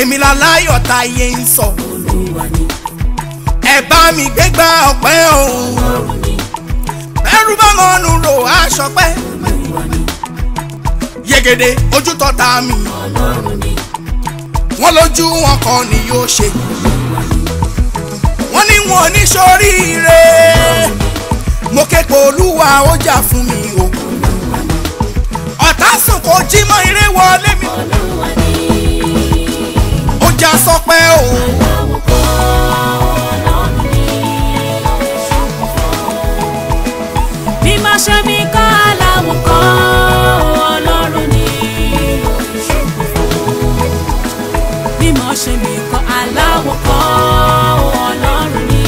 Èmi láláyọ̀ táyé ń sọ. Ẹ bá mi gbégbá ọpẹ́ o. Ẹrú bá mọ́nu ro aṣọ pẹ́. Yegede ojú tọ́ta mi. Wọ́n lójú wọn kọ́ ni yóò ṣe. Wọ́n ní wọn ní sóríire. Mo ké pe Olúwa ó jà fún mi o. Ọ̀tá sùn kò jí mọ́ ire wọlé mi. Ó já sọpẹ́ o. Bí má ṣe mi kọ́ aláwọ̀ kọ́ Ọlọ́run ni. Bí má ṣe mi kọ́ aláwọ̀ kọ́ Ọlọ́run ni.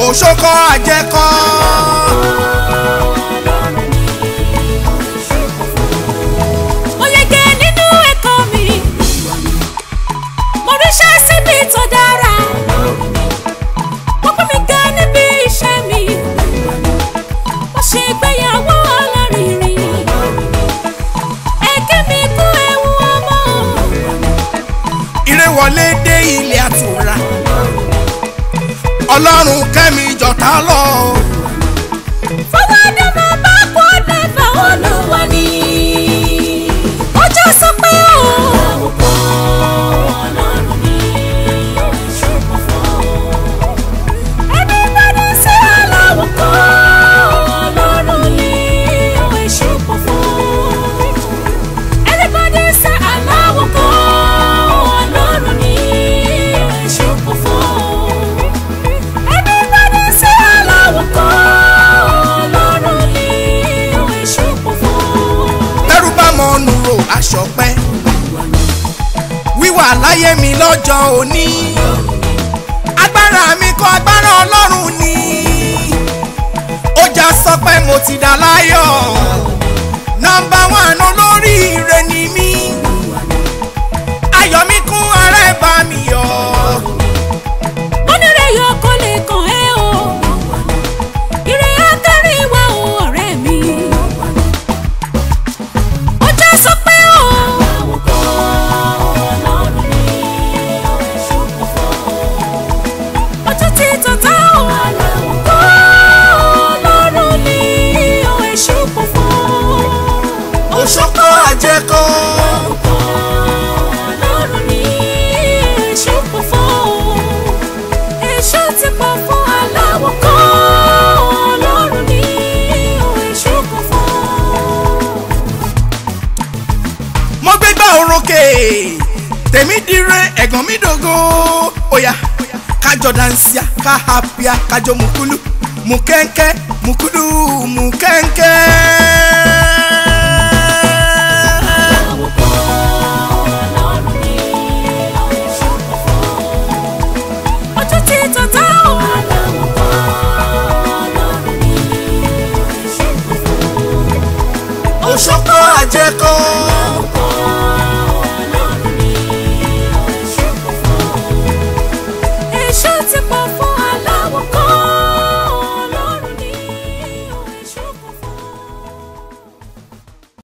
Òṣókọ́ àjẹkọ́. Mo yege nínú ẹ̀kọ́ mi, mo ríṣẹ́ síbi tó dára. Wọ́n pín mi ga níbi iṣẹ́ mi, mo ṣe ìgbéyàwó alárinrin. Ẹ̀kẹ́ mi kú ewu ọmọ. Ire wọlé dé ilé àtúrà. Ọlọ́run kẹ́mi jọ̀tá lọ. Forward ever, backward never, Olúwa ni. Ojú sọ pé o. Everybody say aláwọ̀ kọ́ Ọlọ́run ni èṣù pọ̀ fún. Everybody say aláwọ̀ kọ́ Ọlọ́run ni èṣù pọ̀ fún. Everybody say aláwọ̀ kọ́ Ọlọ́run ni èṣù pọ̀ fún. Bẹ́rù bá mọ́nu ro aṣọ pẹ́. Wíwà láyé mi lọ́jọ́ òní. Agbára mi kọ́ agbára Ọlọ́run ni. Ó já sọ pé mo ti dà láyọ̀. Nọ́mbà wán olóríire ni mí. Ayọ̀ mi kún ara ẹ̀ bá mi yọ̀. Onírè yọ kó lè kàn ẹ́ o. Ire á kárí wa o ọ̀rẹ́ mi. Ó já sọ pé o. Ojú ti tọ̀tá o. Ọlọ́run ni o èṣù pọ̀ fún. Òṣókọ́ àjẹkọ́. Ọlọ́run ni èṣù pọ̀ fún. Èṣù ti pọ̀ fún aláwọ̀ kan. Ọlọ́run ni èṣù pọ̀ fún. Mo gbégbá òrókè tèmi dire ẹ̀gàn mi dògo. Oya kájọ dansia ká hapia kájọ mukulu mukẹ́ńkẹ́ mukulu mukẹ́ńkẹ́. Ojú ti tọ̀tá o. Òṣókọ́ àjẹkọ́.